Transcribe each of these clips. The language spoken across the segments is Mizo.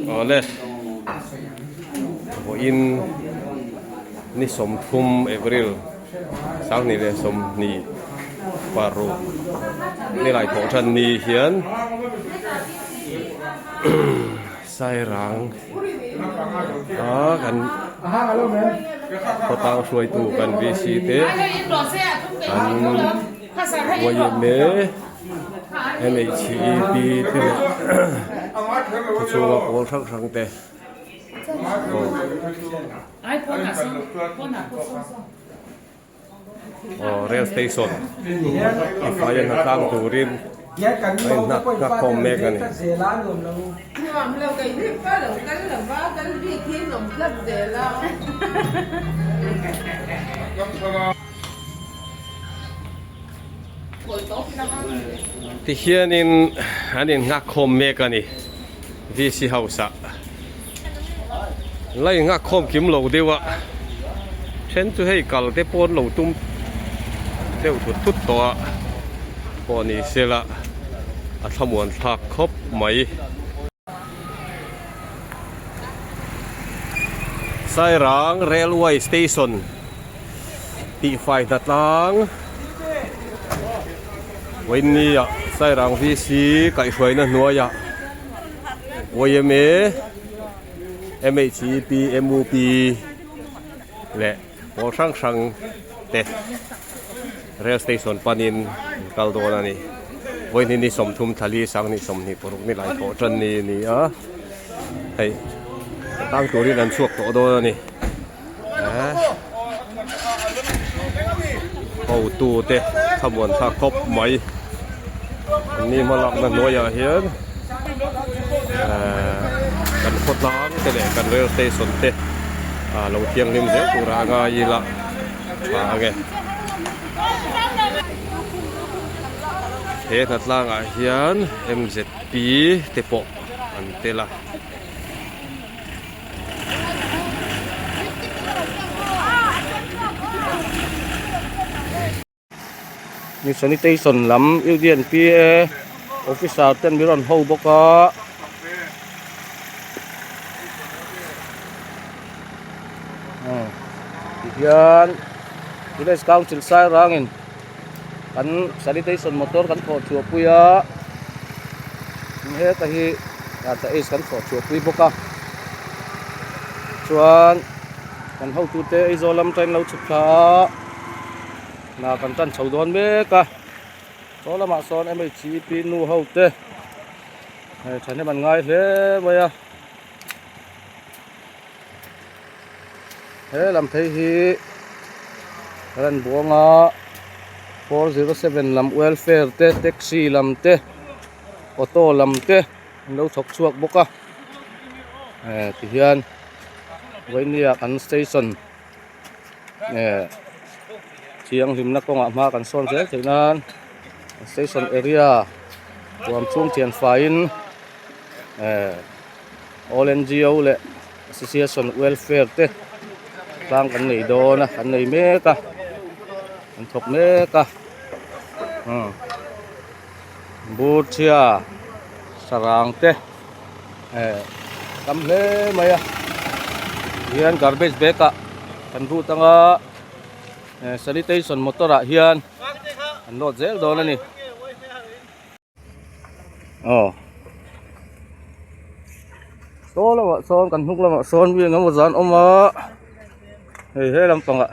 Awle vawiin ni 30 April 2026 nilai thawh than ni hian Sairang a kan khawtlang hruaitu kan VC te an yma MHEP te leh khawchhunga pawl hrang hrang te aw rail station tifai a hna tlang turin a inhnak nghak khawm mek a ni. Tihianin an innghak khawm mek a ni VC house ah la innghak khawm kim lo deuh a then chu hei kal te pawh an lo tum deuh thut thut tawh a pawh ni sela a thlamuan thlak khawp mai. Sairang railway station. Tihfai hna tlang Vawinia Sairang VC kaihhruaina hnuaiah yma MHEP MUP leh pawl hrang hrang te rail station panin an kal dawn a ni. Vawihnih ni 30 thla li 2026 ni lai thawh tan ni a ni a hei tang turin an chhuak tawh dawn a ni. Hotu te thlamuan thlak khawp mai an ni hma lakna hnuaiah hian ehh kan khawtlang te leh kan rail station te ah lo thianghlim zel turah a ngai ila tha ange he hnatlangah hian M_Z_P te pawh an tel a. Ni sanitation lam U_D_N_P_A officer ten min rawn ho bawk a. Tihian village council Sairangin kan sanitation motor kan thawh chhuah pui a heta hi tata ace kan thawh chhuah pui bawk a chuan kan hotute Aizawl lam train lo chhuk thla a hna kan tan chho dawn mek a saw lamah sawn M_H_E_P nu ho te thahnem an ngai hle mai a he lam phei hi ran buanga 407 lam welfare te taxi lam te auto lam te an lo thawk chhuak bawk a eh tihian vawinia kan station eh thianghlimna kawngah hma kan sawn zel theih nan station area huam chhung thian faiin eh all N_G_O leh association welfare te tlang kan nei dawn a kan nei mek a an thawk mek a umm burchhia sarang te eh tam hle mai a hian garbage bag ah kan rut anga eh sanitation motor ah hian an load zel dawn a ni. Aw saw lamah sawn kan hnung lamah sawn mi engemaw zan awm a hei he lampangah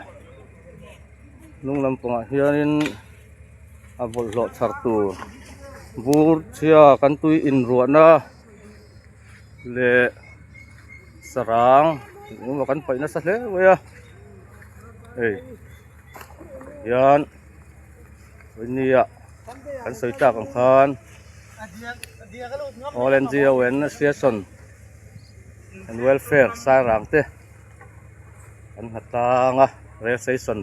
hnung lampangah hianin a bawlhhlawh chhar tur bur chhia kan tui inruahna leh sarang engemaw kan paih nasa hle mai a hei hian. Nia kan sawi tak ang khan All NGO and Association and Welfare Sairang te an nghat tlang a rail station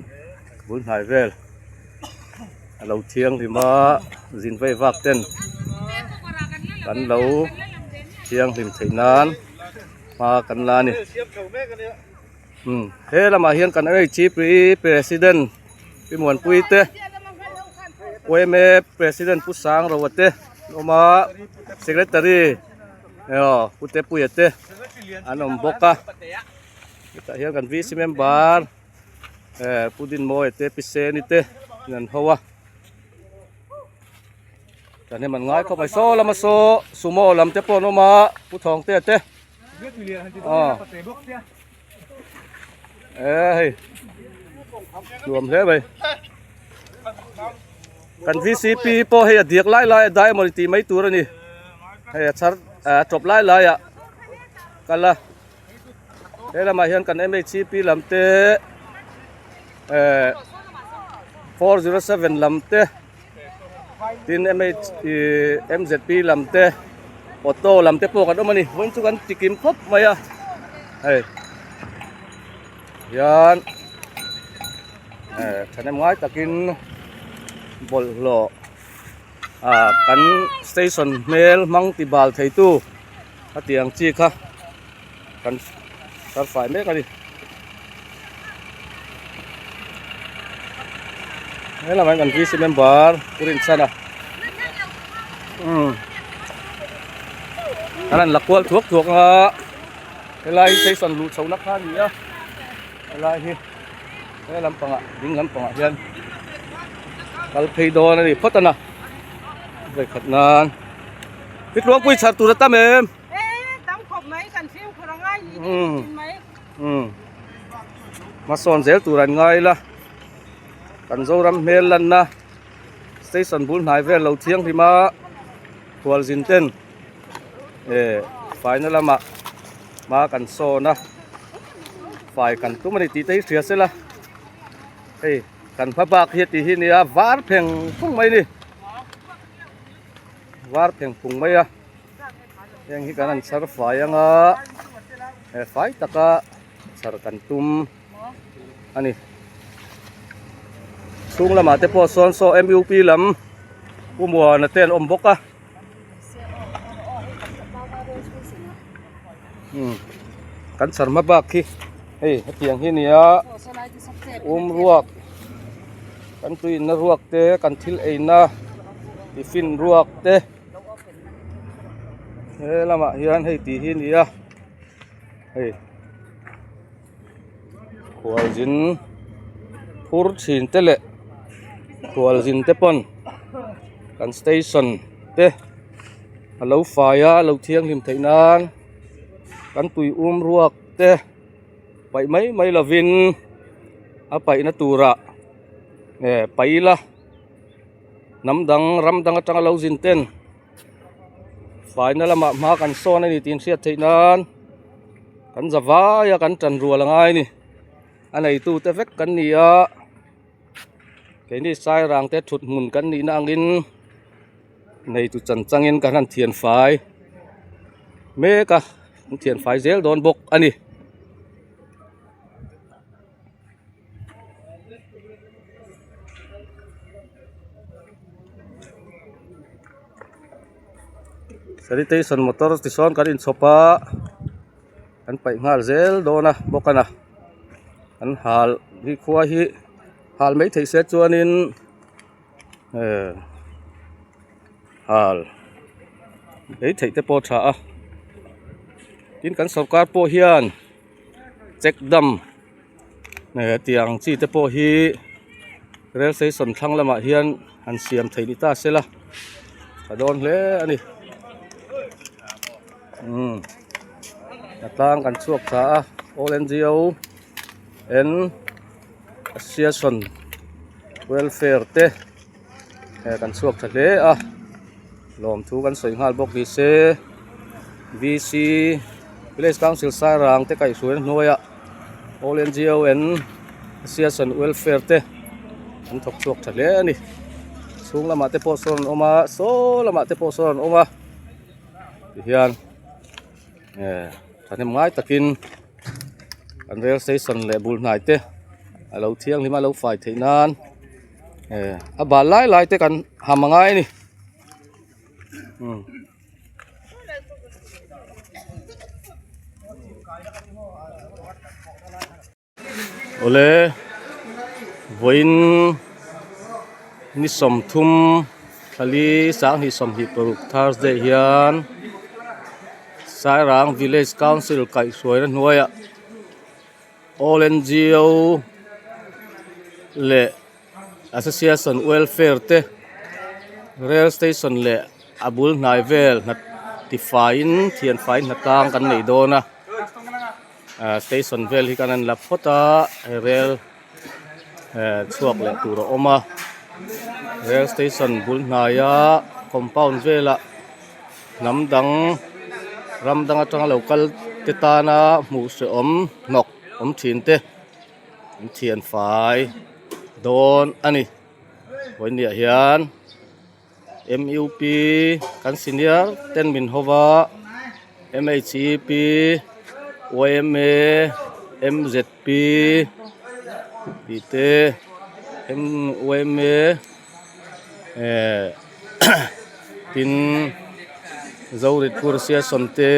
bul hnai vel a lo thianghlim a zin vei vak ten kan lo thianghlim theih nan hma kan la a ni he lamah hian kan President. Pi Muanpui te yma president Pu Sangroa te an awm a secretary Aw Pu Tepuia te an awm bawk a hetah hian kan VC member eh Pu Dinmawia te Pi Seni te in an ho a kan hnem an ngai khawp mai saw lama saw sumo lam te pawh an awm a Pu Thawngtea te aw eh hei nuam hle mai kan vcp pawh hei a diak lai lai a dai emaw tih mai tur a ni hei a chhar a tawp lai lai ah kal a he lamah hian kan mhcp lam te eh 407 lam te tin mh ih mzp lam te auto lam te pawh kan awm a ni vawiin chu kan ti kim khawp mai a hei hian eh thahnem ngai takin bawlhhlawh ah kan station hmel hmang ti bal thei tu a tih ang chi kha kan tar fai mek a ni he lamah hian kan VC member Pu Rinchhana umm an han la kual thuak thuak a helai hi station luh chhohna kha a ni a helai hi he lampangah ding lampangah hian kal phei dawn a ni phawt a na vawikhat nan Pitluangpui chhar tur a tam em. Umm hmasawn zel tur an ngai ila kan Zoram hmel lanna station bul hnai vel lo thianghlim a khualzin ten eh faina lamah hma kan sawn a fai kan tum a ni tih te hi hria sela hei kan hma bak hi a tih hi a nia var pheng phung mai a ni var pheng phung mai a. Heng hi kan han chhar fai anga he fai taka chhar kan tum a ni. Chhung lamah te pawh sawn saw M U P lam Pu Muana te an awm bawk a. Umm kan chhar hma bak khi hei hetiang hi a ni a um ruak kan tuiinna ruak te kan thil eina tiffin ruak te. He lamah hian hei tih hi a ni a hei khualzin phur thin te leh khualzin te pawn kan station te a lo fai a a lo thianghlim theih nan kan tui um ruak te paih mai mai lovin a paihna turah eh paih ila. Hnam dang ram dang atanga lo zin ten faina lamah hma kan sawn a ni tih inhriat theih nan kan za vai a kan tan rual a ngai a ni a neitu te vek kan ni a keini sairang te thut hmun kan nih na angin neitu chan changin kan han thian fai mek a an thian fai zel dawn bawk a ni. Sanitation motor ti sawn kan inchhawp a an paih nghal zel dawn a bawk a na an hal hi khua hi hal mai theih se chuanin ehh hal mai theih te pawh a tha a tin kan sawrkar pawh hian. Check dam eh tih ang chi te pawh hi rail station thlang lamah hian han siam theih ni ta se la tha dawn hle a ni umm a tlang kan chhuak tha a all N G O and association welfare te eh kan chhuak tha hle a lawmthu kan sawi nghal bawk ni se V C village council sairang te kaihhruaina hnuaiah all N G O and association welfare te an thawk chhuak tha hle a ni chhung lamah te pawh sawn an awm a saw lamah te pawh sawn an awm a tihian eh thahnem ngai takin an rail station leh bul hnai te a lo thianghlim a lo fai theih nan. Eh a bal lai lai te kan ham a ngai a ni umm. Awle vawiin ni sawmthum thlali sanghnih sawmhnih paruk Thursday hian. Sairang Village Council kaihhruaina hnuaiah All NGO leh Association Welfare te Rail Station leh a bul hnai vel hna tifaiin thianfaiin hnatlang kan nei dawn a ah station vel hi kan han la phawt a hei rail eh chhuak leh tur a awm a rail station bul hnaia compound velah hnam dang ram dang atanga lo kal te tana hmuh hrehawm hnawk awm thin te an thian fai dawn a ni vawiin ah hian M U P kan senior ten min ho va M H E P Y M A M Z P tih te M Y M A eh tin Zoritpur Association te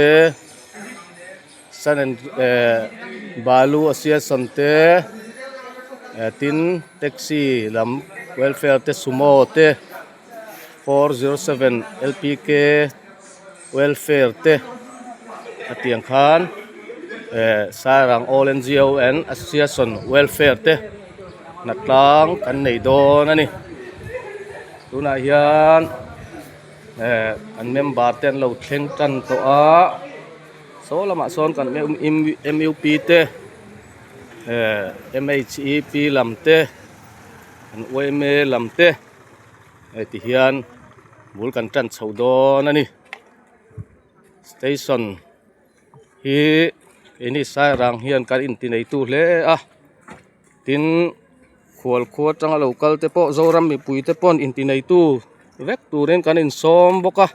Sun and eh Balu Association te eh tin taxi lam welfare te sumo te 407 L P K welfare te a tiang khan eh Sairang All N G O and Association welfare te hnatlang kan nei dawn a ni tunah hian eh an member te an lo thleng tan tawh a. Saw lamah sawn kan M U P te eh M H E P lam te an Y M A lam te hei ti hian bul kan tan chho dawn a ni station hi keini sairang hian kan inti neitu hle a tin khual khua atanga lo kal te pawh zoram mipui te pawh inti neitu vek turin kan insawm bawk a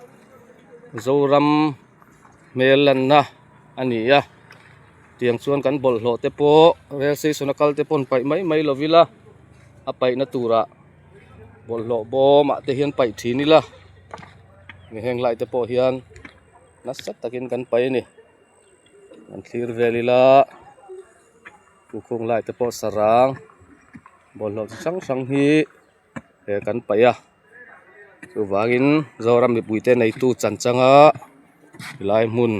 zoram hmel lanna a ni a tiang chuan kan bawlhhlawh te pawh rel station a kal te pawh paih mai mai lo ila a paihna turah bawlhhlawh bawm ah te hian paih thin ila heng lai te pawh hian nasa takin kan paih a ni kan thlir vel ila. Lukhung lai te pawh sarang bawlhhlawh chi hrang hrang hi eh kan paih a chuvangin Zoram mipui te neitu chan changa helai hmun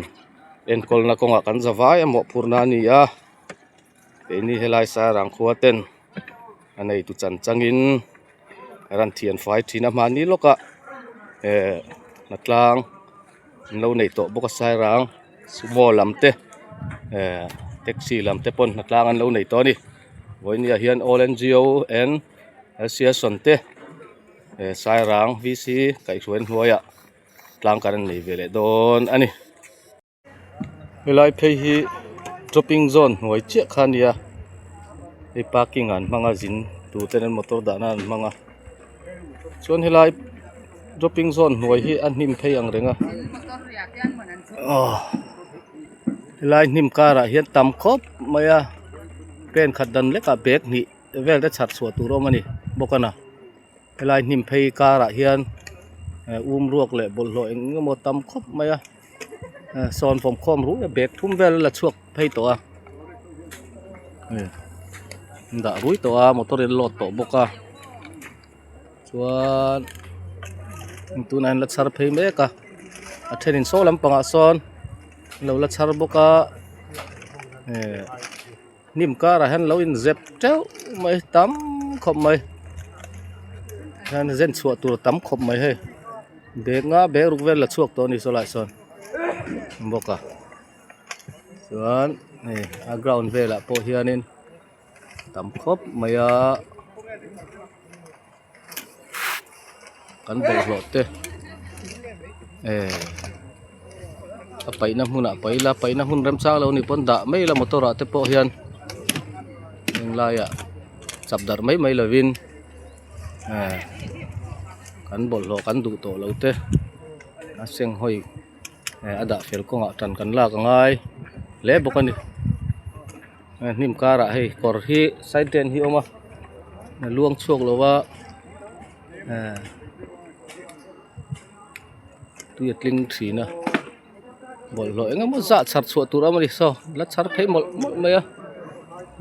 enkawlna kawngah kan za vai a mawhphurhna a ni a keini helai sarang khua ten a neitu chan changin ran thian fai thin a hmani lawkah eh hnatlang an lo nei tawh bawk a sairang sumo lam te eh taxi lam te pawn hnatlang an lo nei tawh a ni vawinia hian all N G O and association te eh sairang V C kaihhruai hnuaiah tlang kan an nei ve leh dawn a ni. Helai phei hi dropping zone hnuai chiah kha a nia hei parking ah an hmang a zin tur ten an motor dah nan an hmang a chuan helai dropping zone hnuai hi a hnim phei ang reng a aw helai hnim karah hian tam khawp mai a pen khat dan lekah bag hnih vel te chhar chhuah tur a awm a ni bawk a na. Helai hnim phei karah hian um ruak leh bawlhhlawh eng eng emaw tam khawp mai a sawn fawm khawm ruih a bag thum vel a la chhuak phei tawh a an dah rui tawh a motor in a load tawh bawk a chuan tunah hian la chhar phei mek a a thenin saw lampangah sawn an lo la chhar bawk a eh. Hnim karah hian lo inzep teuh mai tam khawp mai hian zen chhuah tur tam khawp mai hei bag nga bag ruk vel la chhuak tawh a ni sawlai sawn bawk a chuan hei a ground velah pawh hianin tam khawp mai a kan bawlhhlawh te eh a paihna hmunah paih ila paihna hmun remchang lo nih pawn dah mai ila motor ah te pawh hian henglaiah chap darh mai mai lovin eh kan bawlhhlawh kan duh tawh lo te a senghawi eh a dah fel kawngah tan kan lak a ngai hle bawk a ni. Hnim karah hei kawr hi side drain hi a awm a a luang chhuak lo va eh tui a tling thin a bawlhhlawh eng emaw zah chhar chhuah tur a awm a ni saw la chhar phei mawlh mawlh mai a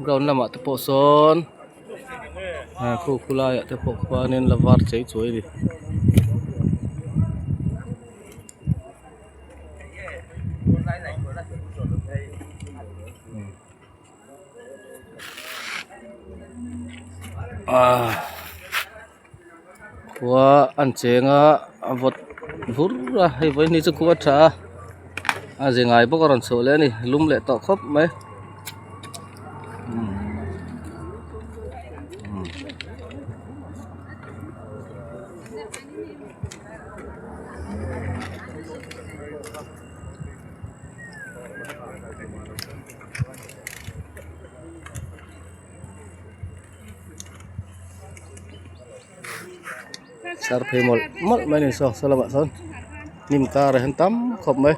ground lamah te pawh sawn ah khu khu laiah te pawh khuanin la var chei chuai a ni. Ahh khua an cheng a a vawt vur a hei vawiin hi chu khua a tha a a ze ngai bawk a rawn chhuah leh a ni lum leh tawh khawp mai. Sar phei mawlh mawlh mai a ni saw saw lamah sawn hnim karah hian tam khawp mai.